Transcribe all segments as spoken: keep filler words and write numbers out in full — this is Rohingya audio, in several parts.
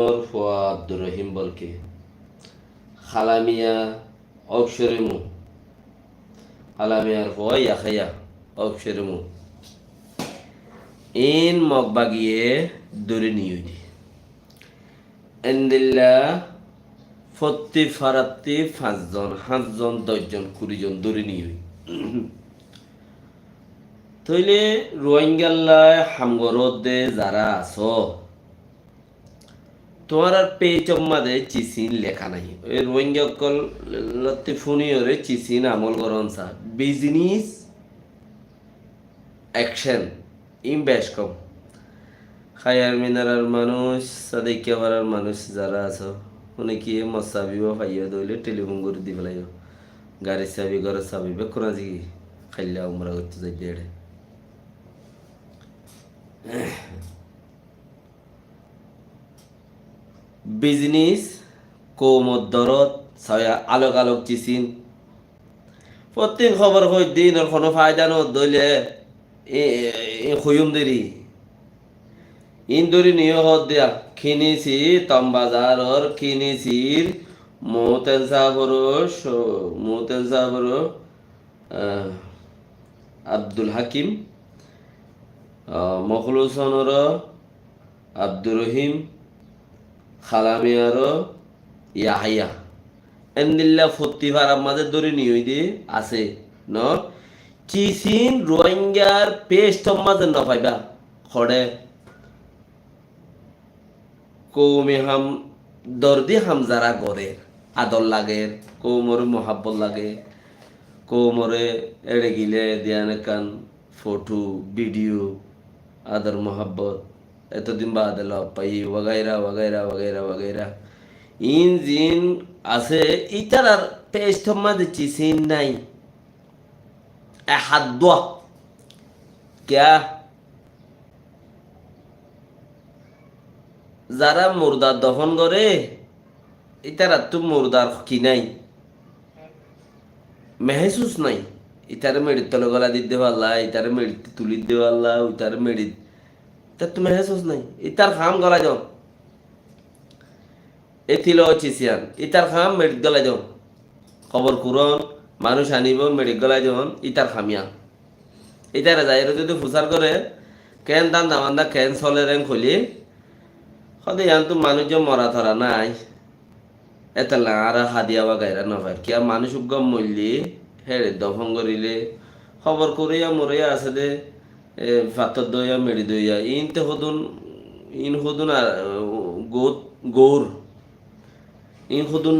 Abdurrohimor fua Abdurrohim bolke. Halamiya Ókcorimu. Halamiyar fua Yahaya Ókcorimu. Iín Mog bagiye dóri niyói de. Endilla fottí farattí fañszon, háñtzon, doczon, kurizon dóri niyói. Tóile Ruáingallá ham goródde zará asó, tuáñrar péicor mazé cisín leká nái. Ei Ruáinga ókkol lottí fúniyoré cisín amól gorón sa. Bizinis ekcen, iín bec kom. Hayar Minarar manúic, Sadikka farar manúic zará asó, fúne ki e mossabi ó faiyó de óile telifón gorí di félaiyó. Garir sabi, góror sabi, bekkún azí ki, háilla umra goittó zaidde ére. Bizinis, koumor dorot, sóiya alok alok cisín. Fottín hóbor hoiddé inor honó faida no dóile, e, e, e, hoiyum deri. Iín dóri niyó hoódde, Kinisi, Tombazaror Kinisir, Muhten Saforo, Muhten Saforo, ah, Abdul Hakim, ah, Mokhlusonoro, Abdurrohim, Halamiyaro, Yahaya. Endilla fottí farar mazé dóri niyói de asé, no? Cisín Ruáingar péctor mazé no faiba, hoçé. Koumi ham, dordi ham zará gorér, ador lager, koumoré muhábbot lage, koumoré éçe gile diyan ekkán fothó, bidiyó, ador muhábbot, etodin baade lok faiyí, wagaira, wagaira, wagaira, wagaira. Iín ziín asé, ítarar péctor mazé cisín nái. E hát dúa. Kiyá? Zará murdar dofón goré, ítarattú murdar ki nái? Mehésus nái. Ítaré meçir tole golai didde falla, ítaré meçittú tuli didde falla, ítaré meçit, ítattú mehésus nái. Ítar ham golai don. E tilo cisíyan, ítar ham meçit golai don. Kobor kuron, manúic anibó, meçit golai don, ítar ham yían. Ítare zaiyóre zodi fusár goré, keén dánda mandá keén soler en hoilé, hóde yíantu manúic mora tora nái. Étella añára hadiya wagaira no fair. Kiyá manúic uggúa moillé, héçe dofón gorilé, hóbor kuróiya muróiya asé dé, e, fattór dóiya, meçi dóiya. Iín te hodún, iín hodún ar, gout, gour. Iín hodún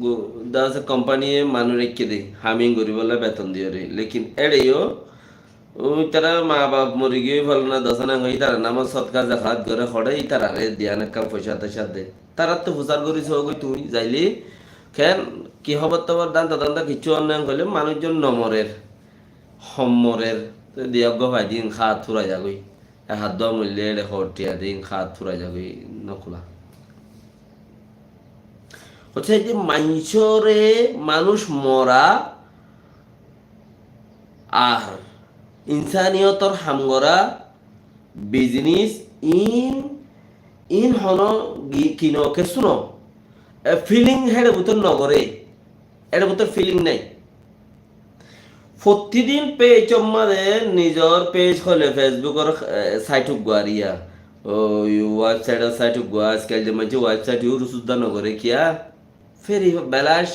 go-, dá asé kompaniye manúic raikké dé, ham iín goríbolla beton diyóre. Lékin éçe yó, ítara maa baf mori giyói, folana dosana goi, ítarar namot sodka zakat goré, hoçé ítararé diyan ekkán foicá toicá de. Taráttu fusár gorí sógoi tuñí zailé, keén ki hóbor tobor dánda dánda kiccú onne hoilé manúic zon no morer, hom morer, te diya uggúa faidí iín hát furai zagói. E hát dúa moillé éçe hoór thiañ de iín hát furai zagói, no kula. Hoccé de maincóre manúic mora ar insaniyotor ham gora, bizinis, iín, iín honó gi-, kino kessú no. E, filing héçe bútore no goré. Héçe bútore filing nái. Fottí din péicor mazé nizor péic hoilé Facebookor, e, sait uggúa ar yá, oi, websaitor sait uggúa, aijkal de maincé websait yús uddá no goré kiyá? Firi belac,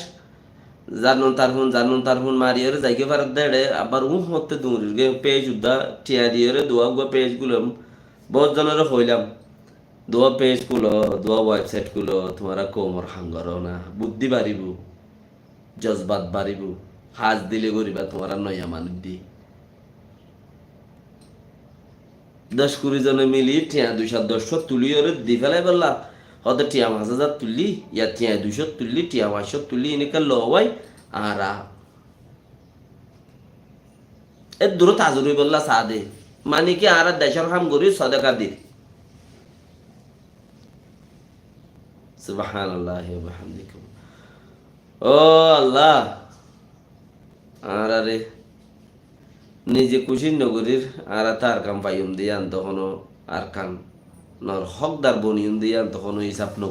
zar non tar fun, zar non tar fun mariyóre zaigói faredde éçe, abar ún hoótte duñrir goi péic uddá thiañ diyóre duwa uggúa péic gulom, bout zonoré hoilam, duwa péic guló, duwa websait guló, tuáñra koumor ham goró na, buddí baribó, jozbat baribó, haz dile goribá tuáñra noiya manúic di. Doc kuri zone mili thiañ dui cót doc cót tuliyóre di félaibolla, hóde thiañ fañs házar tulli, ya thiañ dui cót tulli, thiañ fañs cót tulli, iín ekká lowai, añára edduró tazur óibolla saá de. Mani ki añára decór ham gorí sodeka dir. Subhanallahi wa bihamdihi. Ó Allah, añárare nize kucíc nogorír, añára te Arkan faiyum de yían to honó, Arkanor hókdar boniyum de yían to honó hísab no.